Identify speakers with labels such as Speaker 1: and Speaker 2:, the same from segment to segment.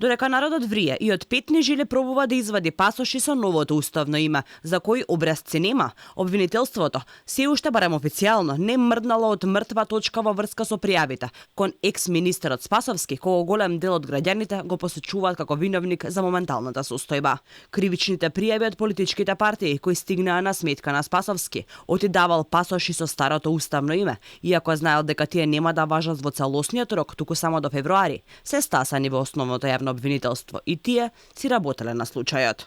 Speaker 1: Додека народот врие и од 5 недели пробува да извади пасоши со новото уставно име, за кои образци нема, обвинителството се уште барем официјално не мрднало од мртва точка во врска со пријавите кон екс-министерот Спасовски, кого голем дел од граѓаните го посочуваат како виновник за моменталната состојба. Кривичните пријави од политичките партии кои стигнаа на сметка на Спасовски, отидавал пасоши со старото уставно име, иако знаел дека тие нема да важат во целосниот рок, туку само до февруари, се стасани во основното јавно обвинителство и тие си работеле на случајот.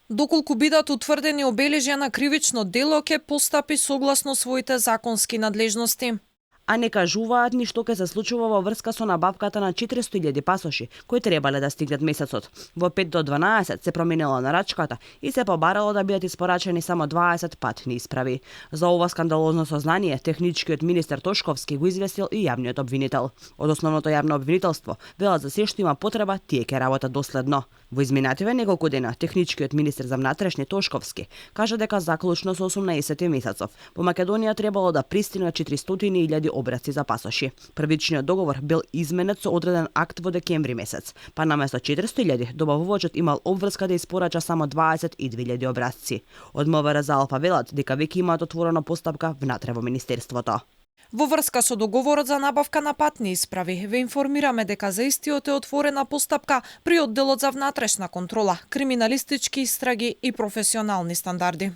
Speaker 2: Доколку бидат утврдени обележја на кривично дело, ќе постапи согласно своите законски надлежности.
Speaker 1: А не кажуваат ни што ќе се случува во врска со набавката на 400.000 пасоши, кои требале да стигнат месецот. Во 5 до 12 се променила нарачката и се побарало да бидат испорачени само 20 патни исправи. За ова скандалозно сознание, техничкиот министер Тошковски го известил и јавниот обвинител. Од основното јавно обвинителство велат за се што има потреба, тие ќе работат доследно. Во изминативе неколку дена, техничкиот министер за внатрешни Тошковски кажа дека заклучно со 18 месецов во Македонија требало да пристигнат 400.000 образци за пасоши. Првичниот договор бил изменет со одреден акт во декември месец, па наместо 400.000 добавувачот имал обврска да испорача само 22.000 образци. Од МВР за Алфа велат дека веќе имаат отворена постапка внатре во министерството.
Speaker 2: Во врска со договорот за набавка на патни исправи, ве информираме дека за истиот е отворена постапка при одделот за внатрешна контрола, криминалистички истраги и професионални стандарди.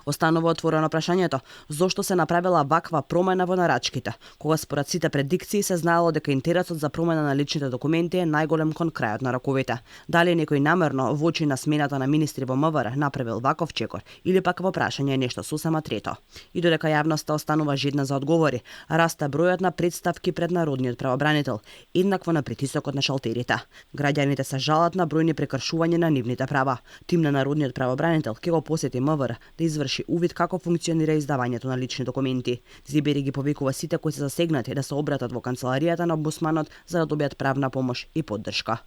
Speaker 1: Останува отворено прашањето зошто се направила ваква промена во нарачките, кога според сите предикции се знаело дека интересот за промена на личните документи е најголем кон крајот на раковите. Дали некој намерно во очи на смената на министри во МВР направил ваков чекор или пак во прашање е нешто сосема трето. И додека јавноста останува жедна за одговори, расте бројот на представки пред народниот правобранител, еднакво на притисокот на шалтерите. Граѓаните се жалат на бројни прекршувања на нивните права. Тим на народниот правобранител ќе го посети МВР да изврши увид како функционира издавањето на лични документи. Зибери ги повикува сите кои се засегнати да се обратат во канцеларијата на омбудсманот за да добијат правна помош и поддршка.